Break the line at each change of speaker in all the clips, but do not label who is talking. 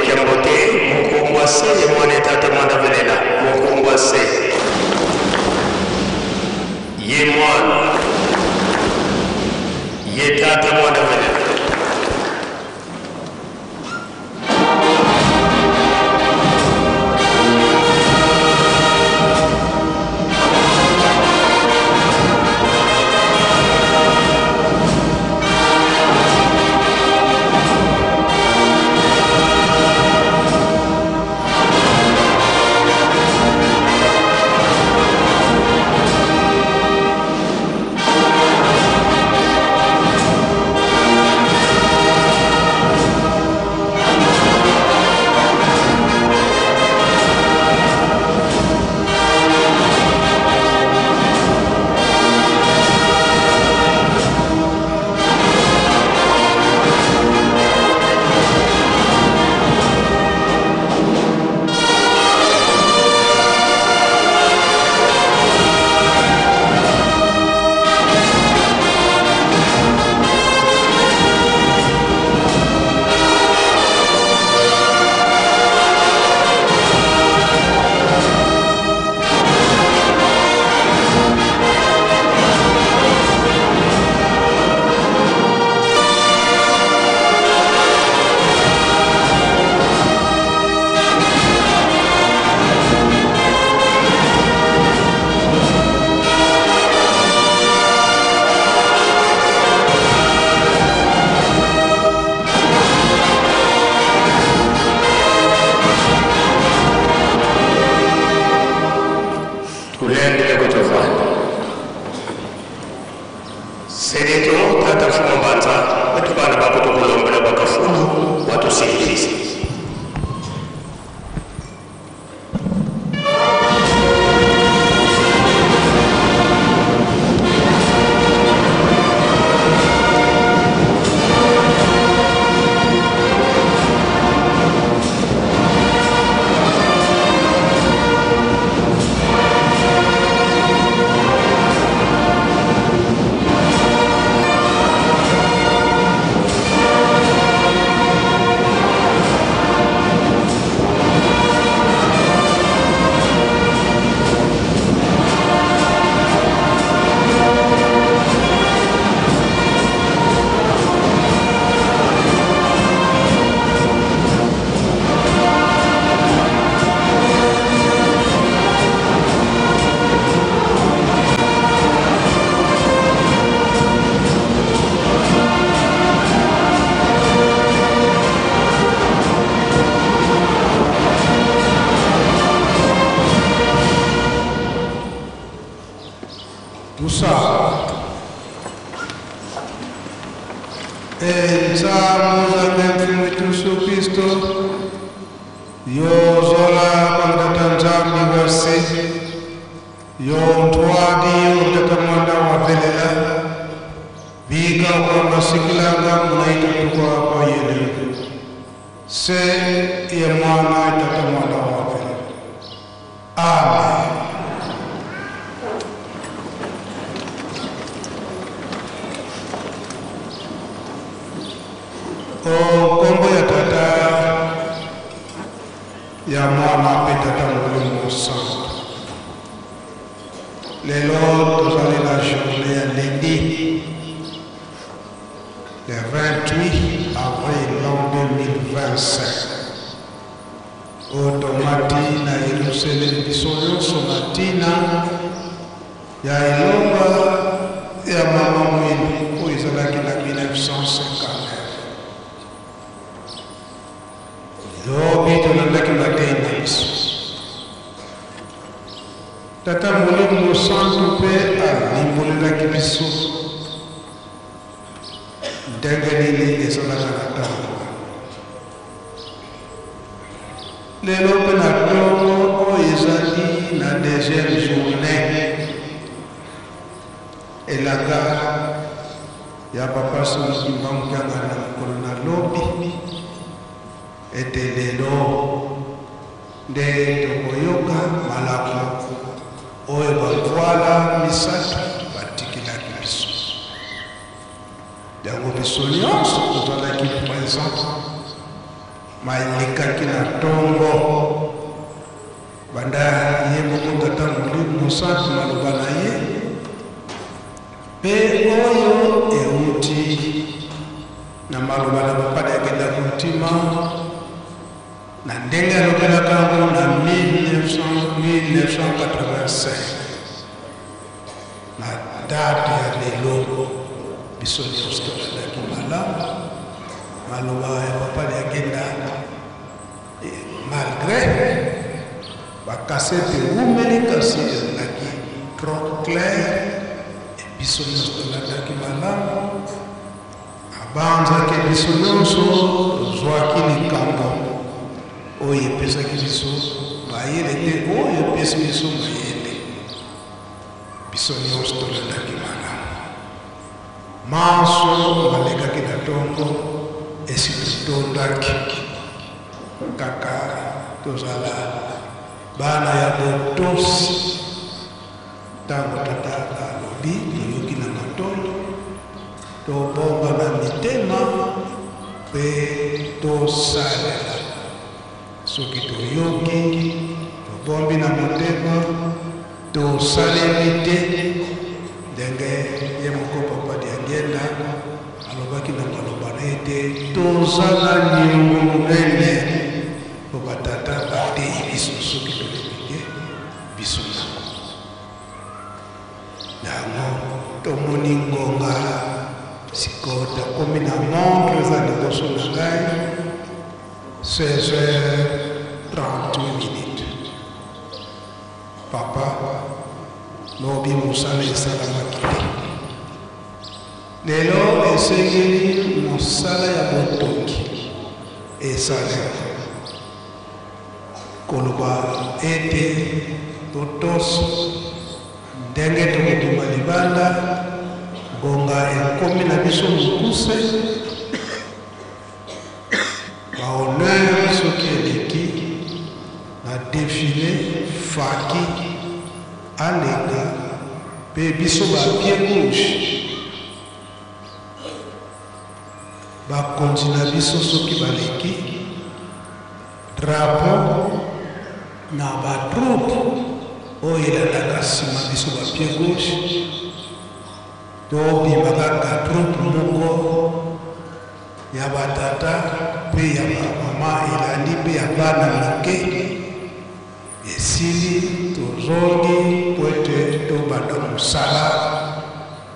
Kiambote Mukungwa se ye mwana tata mwana velela Mukungwa se ye mwana ye tata mwana velela. Tulendele kutovanda Seneto tata mfumu mbanza wetu bana bakutukulombela bakafulu watusikilize.
Musa Ensamuza mfumu Yesu Kristo yozola kwamtata Nzambi wase yontwadi yomtata mwana wavelela bika kwa masikilanga munaitatukwa kwa yele se ye mwana itata mwana wavelela. Amen. O kombo ya tata ya mwana mpe tata Molimo Santo. Lelo tozali na journée ya lundi le 28 avril l'an 2025. Oyo tomati na Yerusalem biso nyonso na ntina ya elonga ya mama mwindu oyo ezalaki na 1959. Lobi tolandaki mateyi na biso. Tata Molimo Santu mpe alimbolelaki biso ndenge nini ezalaka na ntango wana. Lelo mpe na ntongo oyo ezali na deuxième journée elaka ya Papa Simon Kimbangu Kiangani na mokolo na lobi ete lelo nde tokoyoka malako oyo bamvwala misato batikelaki biso. Yango biso nyonso tozalaki présent Malekaki na ntongo banda ye moko Tata Molimo Mosantu maloba na ye mpe oyo euti na maloba na Papa Diangienda Kuntima na ndenge alobelaka yango na 1985 na date ya lelo. Biso nyonso tolandaki malamu maloba ya Papa Diangienda, malgré bakasete ewumeli, kasi ezalaki trop clair. Biso nyonso tolandaki malamu. Abanzaki biso nyonso tozwaki likambo oyo epesaki biso mayele te, oyo epesi biso mayele. Biso nyonso tolandaki malamu manso malekaki na ntongo. Esi totondaki kaka tozala bana ya botosi. Ntango Tata alobi, toyoki na matondo, tobomba na mitema mpe tosalela. Soki toyoki, tobombi na motema, tosaleli te, ndenge ye moko Papa Diangienda alobaki na maloba na ye te, toza na niongo monene mpo batata bateyi biso. Soki tolebi te, biso nango yango tomoni ngonga. Sikoyo tokomi na montre eza liboso na ngai, 16h38 minutes. Papa, lobi mosala esalamaki te. Lelo esengeli mosala ya botongi esalema. Koloba ete totosa ndenge tokobima libanda, ngonga ekomi na biso mokuse. Bahonneur soki eleki na défilé, faki aleka mpe biso bapied gauche. Bakonzi na biso soki baleki, drapeau na batroupe oyo elandaka nsima biso bapied gauche, tobima kaka troupe moko ya batata mpe ya bamama elandi mpe ya bana mike. Esili, tozongi po ete tobanda mosala,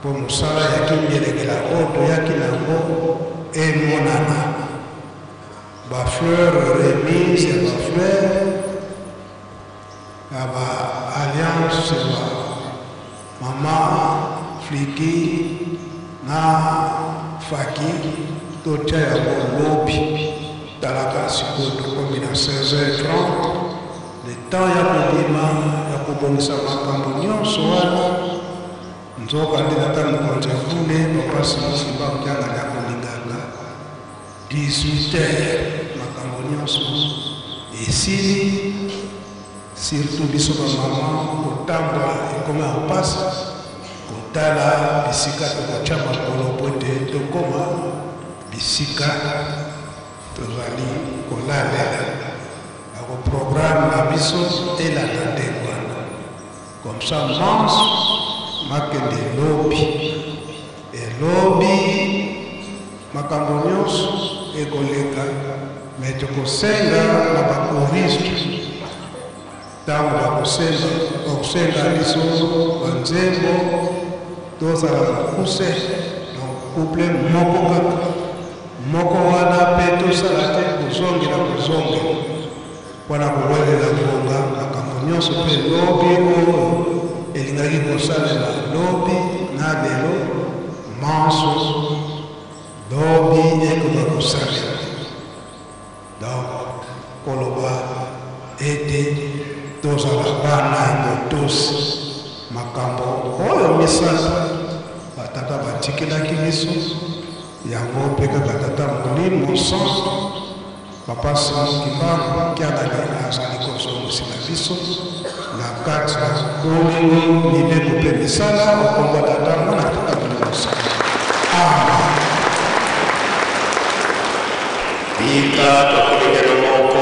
mpo mosala ya kingelekela oyo toyaki nango emonana. Bafleur, remise ya bafleur ya baalliance ya mama Fliki na Faki, totya yango lobi. Talaka sikoyo, tokomi na 16h30, le temps ya kobima, ya kobongisa makambo nyonso wana. Nzoka nde tata mokonzi ya bule, Papa Simon Kimbangu Kiangani, akolingaka 18h makambo nyonso esili. Surtout biso bamama, kotambola ekomi ya mpasi, kotala bisika tokotya makolo po ete tokóma bisika tozali kolalela. Ako programme na biso elanda ndenge wana, comme ça manso makende lobi. Elobi makambo nyonso ekoleka, me tokosenga na bakoriste, ntango bakosenga biso banzembo, tozala mokuse. Donc couple moko kaka moko wana mpe tosala te kozongela kozongela mpona kowelela ngonga, makambo nyonso. Mpe lobi oyo elingaki kosalema lobi na lelo, manso lobi ekoka kosalema. Donc koloba ete tozala bana ya botosi makambo oyo misato batata batikelaki biso yango. Mpe kaka Tata Molimo Santo, Papa Simon Kimbangu Kiangani, azali kozongisela biso na kati na bolingo, mibeko mpe misala. Okomba Tata, Mwana, Tata Molimo Santo, amen.
Bika twakulengelo moko.